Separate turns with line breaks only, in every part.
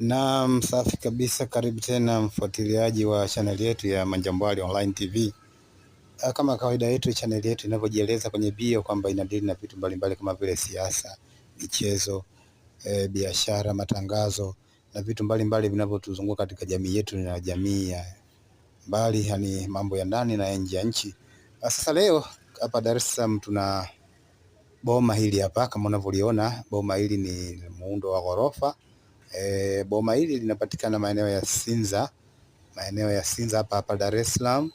Naam, safi kabisa. Karibu tena mfuatiliaji wa chaneli yetu ya Manjambwali Online TV. Kama kawaida yetu, chaneli yetu inavyojieleza kwenye bio kwamba inadili na vitu mbalimbali kama vile siasa, michezo, biashara, matangazo na vitu mbalimbali vinavyotuzunguka katika jamii yetu na jamii ya mbali, yani mambo ya ndani na nje ya nchi. Sasa leo hapa Dar es Salaam tuna boma hili hapa kama unavyoliona, boma hili ni muundo wa ghorofa. Boma hili linapatikana maeneo ya Sinza, maeneo ya Sinza hapa hapa Dar es Salaam.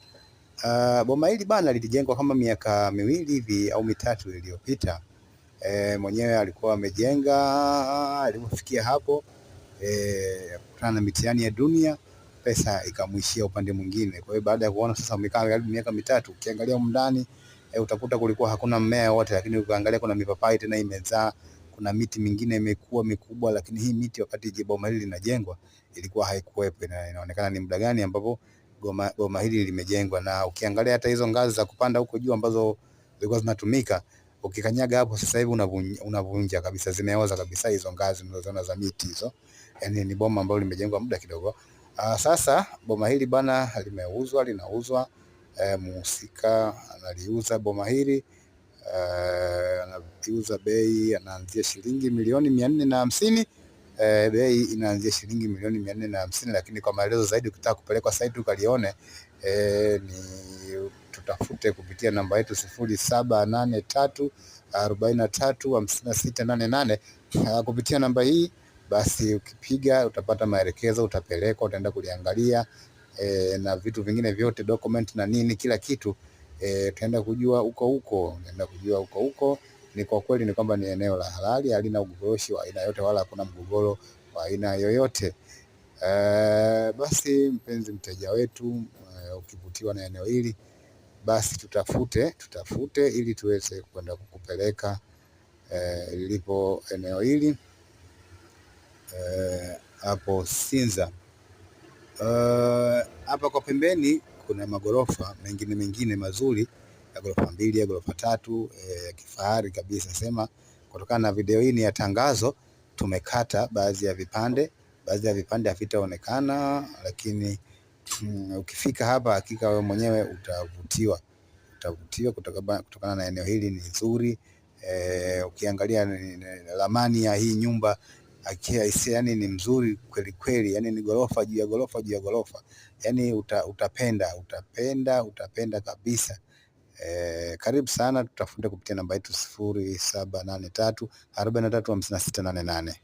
Boma hili bana lilijengwa kama miaka 2 hivi au 3 iliyopita. Mwenyewe alikuwa amejenga, alipofikia hapo kutana na mitihani ya dunia, pesa ikamwishia upande mwingine. Kwa hiyo baada ya kuona sasa umekaa karibu miaka 3, ukiangalia humu ndani utakuta kulikuwa hakuna mmea wote, lakini ukiangalia kuna mipapai tena imezaa, kuna miti mingine imekuwa mikubwa, lakini hii miti wakati boma hili linajengwa ilikuwa haikuwepo. Inaonekana ni muda gani ambapo boma hili limejengwa. Na ukiangalia hata hizo ngazi za kupanda huko juu ambazo zilikuwa zinatumika, ukikanyaga hapo sasa hivi unavunja kabisa, zimeoza kabisa hizo ngazi mnazoona za miti hizo. Yani ni boma ambalo limejengwa muda kidogo. Sasa boma hili bana limeuzwa, linauzwa. Muhusika analiuza boma hili, analiuza bei anaanzia shilingi milioni 450. Bei inaanzia shilingi milioni 450, lakini kwa maelezo zaidi ukitaka kupelekwa site ukalione, ni tutafute kupitia namba yetu 0783 43 56 88. Kupitia namba hii basi ukipiga utapata maelekezo, utapelekwa, utaenda kuliangalia na vitu vingine vyote, document na nini, kila kitu utaenda kujua huko huko, utaenda kujua huko huko. Ni kwa kweli ni kwamba ni eneo la halali, halina ugogoroshi wa aina yote, wala hakuna mgogoro wa aina yoyote. Basi mpenzi mteja wetu, ukivutiwa na eneo hili basi tutafute ili tuweze kwenda kukupeleka lilipo eneo hili hapo Sinza. Hapa kwa pembeni kuna magorofa mengine mengine mazuri ya ghorofa 2, ya ghorofa 3, ya kifahari kabisa. Sema kutokana na video hii ni ya tangazo, tumekata baadhi ya vipande, baadhi ya vipande havitaonekana, lakini ukifika hapa hakika wewe mwenyewe utavutiwa, utavutiwa kutokana na eneo hili ni nzuri. Ukiangalia ramani ya hii nyumba yani ni mzuri kweli kweli, yani ni gorofa juu ya gorofa juu ya gorofa, yani utapenda, utapenda, utapenda kabisa. Karibu sana, tutafute kupitia namba yetu 0783 43 56 88.